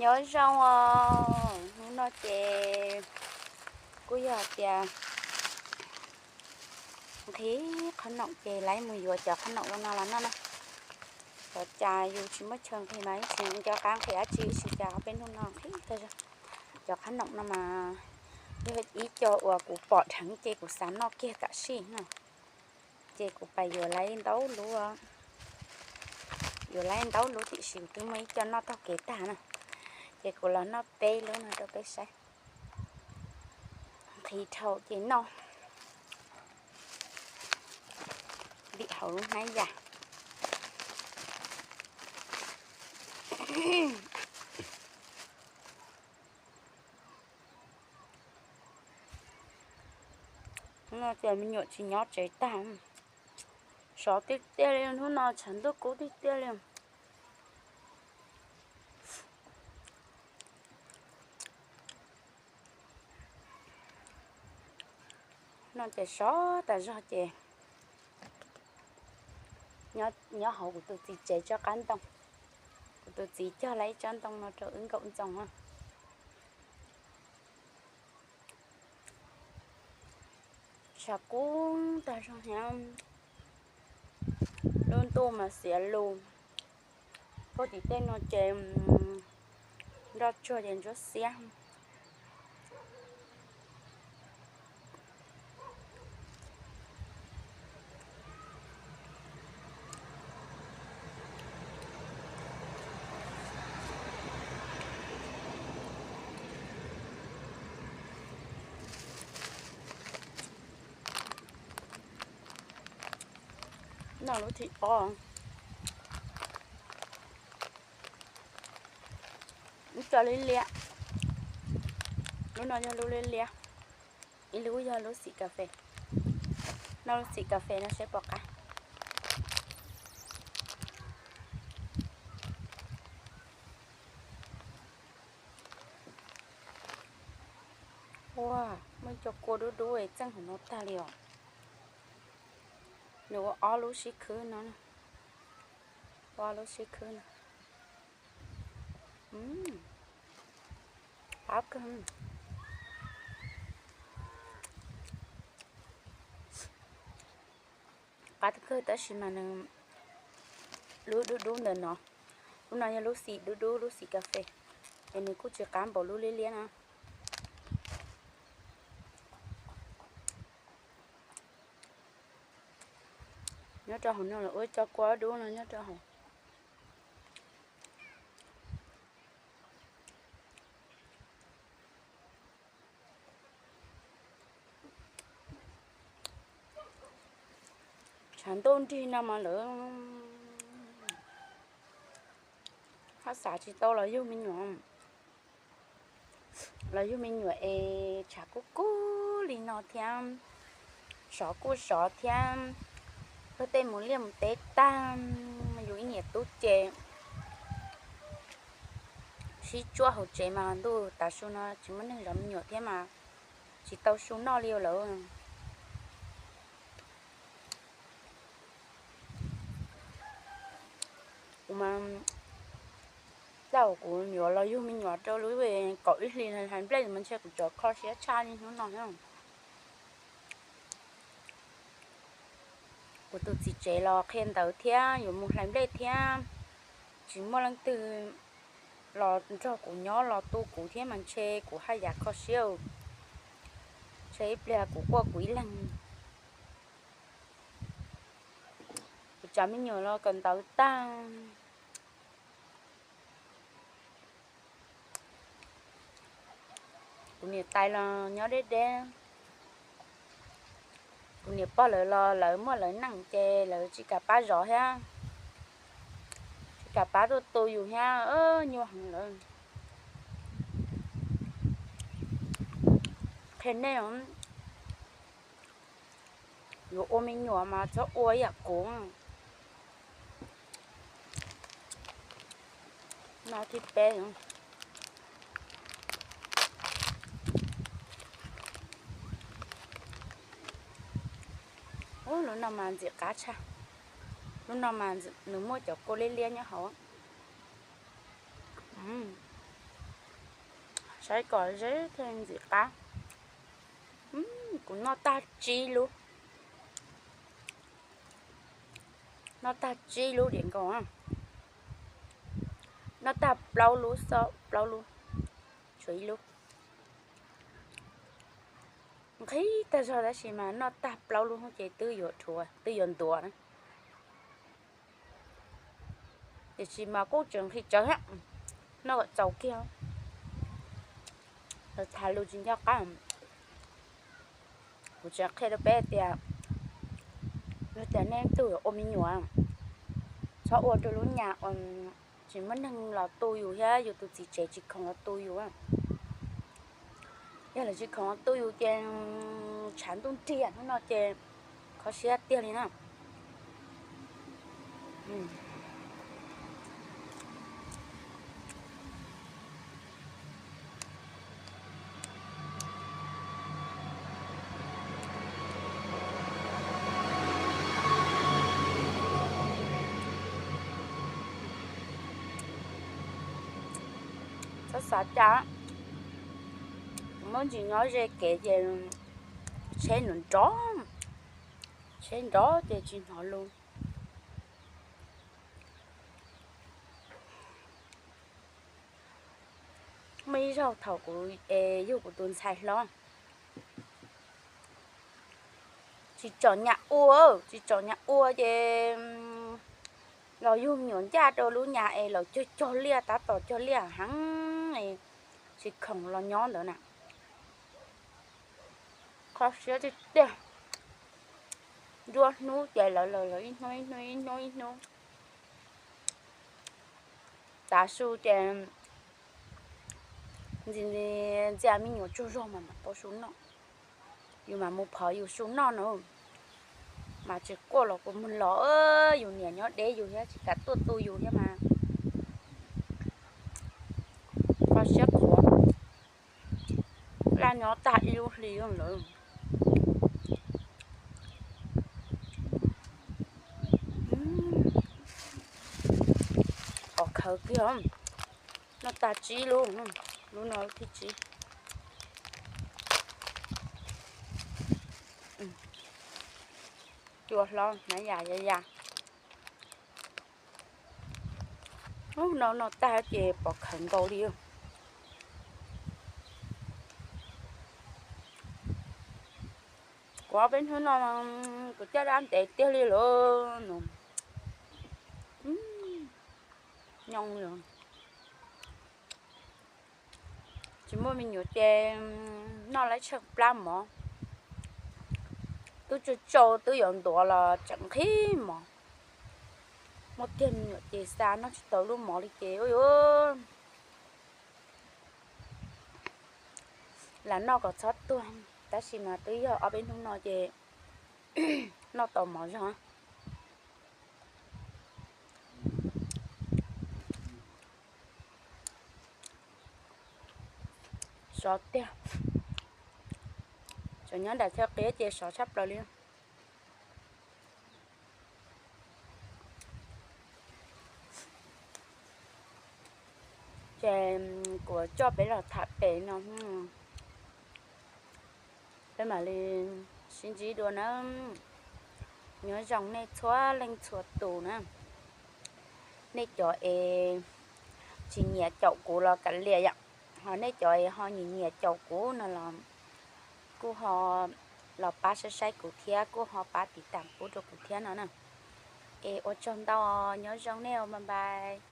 Nyob zoo os, hnub no ces kuj yog tias nqhis qhob noom ces lawv mus yuav cov qhob noom no los noj na. Cov cas yus tsis muaj chaw nqhis mas tsis nco qab nqhis dab tsi, tab sis cas peb hnub no nqhis tag zog. Cov qhob noom no mas yog ib co uas kuv pom dheev ces kuv xav noj kiag tam sim no. Ces kuv pais yuav lawv ntau lub, yuav lawv ntau lub tiam sis kuv twb muaj ib co noj taug kev tag na. Ces kuv los noj peb lub no rau peb saib. Nqhis dhau ces noj vim hauv lub hnab yas. Hnub no ces me nyuam tsis nyob tsev tag, sov tiag tiag li, hnub no tshav ntuj kub tiag tiag li. No ces sov tas zog ces nyob hauv kuv tus txiv tsev tsob qab ntoo. Kuv tus txiv cog lawm ib tsob ntoo no rau wb nkaum ntxoov na. Tshav kub tag zog thiab, lub ntuj mas xiav lus. Puag tim tej no ces nroj tsuag ces ntsuab xiab. Noj lub thib ob. Ib co liab liab. Lub no yog lub liab liab. Ib lub yog lub xim kas fes. Noj lub xim kas fes no saib puas qab. Ua, muaj cov kua dub dub es txeej hauv no tag li os. Nws ua ob lub sib khwb no, ua ob lub sib khwb no. Qab kawg. Qab kawg tab sis mas nws lub dub dub ntawm no, lub no yog lub xim dub dub, lub xim kas fes, es nws kuj tsis qab npaum lub liab liab na. Nyob rau hauv no lawv ua cov kua dub no nyob rau hauv. Tshav ntuj nrig no mas lawv haj xav tsis tau los yug me nyuam. Los yug me nyuam es tshav kub kub li no thiab, sov kuj sov thiab, luag tej mus liaj mus teb tag, yus ib niam tub ces sib tsuab hauv tsev mas ntuj tav su no tsis muaj neeg zov me nyuam thiab mas tsis tau su noj li lawm. Kuv mas, thaum kuv yuav los yug me nyuam rau lub kaum ib hlis hlais nplej mas ntshe kuv cov kho siab tshaj li hnub no thiab. Kuv tus txiv tsev los qhia ntawv thiab yuav mus hlais nplej thiab, tsis muaj leej twg los nrog kuv nyob los tu kuv thiab mas ntshe kuv haj yam kho siab. Ntshe ib pliag kuv quaj kuv ib leeg. Kuv cov me nyuam los kawm ntawv tag. Kuv niam tais los nyob deb deb. Kuv niam pog lawv los lawv muaj lawv neej ces lawv tsis kam pab zov thiab, tsis kam pab tuaj tu yus thiab, nyuaj heev lawm. Qhia nej, yuav ua me nyuam mas txhob ua ib yam kuv. No thib peb. Ub, lub no mas ntxim qab tshaj. Lub no mas nws muaj cov kua liab liab nyob hauv. Saib kom ze thiaj ntxim qab. Kuv noj tag tsib lub, noj tag tsib lub diav nkaus, noj tag plaub lub xwb, plaub lub, tshuav ib lub. Nqhis tag zog tab sis mas noj tag plaub lub ces twb yuav dhuav twb yuav ntuav na. Tiam sis mas kuj tseem nqhis tsawv thiab, noj kom txaus kiag. Lawv tham lus tsis nco qab. Kuv tseem qhia rau peb tias, yog tias nej tug yuav ua me nyuam, txhob ua rau lub nyas uas tsis muaj neeg los tu yus thiab yus tus txiv tsev tsis khoom los tu yus. Yog lawv tsis khoom los tu yus ces tshav ntuj nrig hnub no ces kho siab tiag li na. Txhob xav cas, muab ntsis nyob ze kev ces tsheb nrov nrov, tsheb nrov ces tsis hnov lus. Muaj ib zaug thaum kuv es yug kuv tus ntxhais hlob, tsis tsom nyam ua, tsis tsom nyam ua ces los yug me nyuam ncaj rau lub nyas es lawv cog cog liaj, tab tom cog liaj heev, tsis khoom los nyob ntawd na. Kho siab tiag tiag. Nruab hnub ces lawv los ib hnub ib hnub ib hnub ib hnub. Tav su ces ntxias me nyuam tsaug zog mas mam tau su noj. Yus mam mus phov yus su noj na. Mas tsis quaj los kuv mus los, yus niam nyob deb yus thiab tsis kam tuaj tu yus thiab mas. Kho siab qhuav. Laj nyob tag ib lub hli lawm. Pom khawv kiag, noj tag tsib lub, lub no lub thib tsib. Cua hlob hnav yam ya ya. Ub, no noj tag ces pom khawv nkaus li. Kuv ob peb hnub no kuv caj dab ntev tiag li lawm no. Nyob li, tsis muaj me nyuam ces noj laib tsheej plab mov, twb tsaug tsaug twb yuav ntuav los tseem nqhis mov. Muaj kiag me nyuam ces xa noj tsis tau lub mov li ces ua yuav lam noj kom txhob tuag, tab sis mas twb yog ob peb hnub no ces noj tau mov zog. Sov tiag, tseem nyob nram chaw qiab ces sov tshaj plaws li. Ces kuv coj peb los tham pem no, peb mam li sib ntsib dua na. Nyob zoo nej txhua leej txhua tus na. Nej cov es tsis nyiam caum kuv los kav liam yom, ho nej cov es ho nyiam nyiam caum kuv no los kuj ho los pab saib saib kuv thiab kuj ho pab tiv tam pub rau kuv thiab no na. Es ua tsaug ntau, nyob zoo nej, bye bye.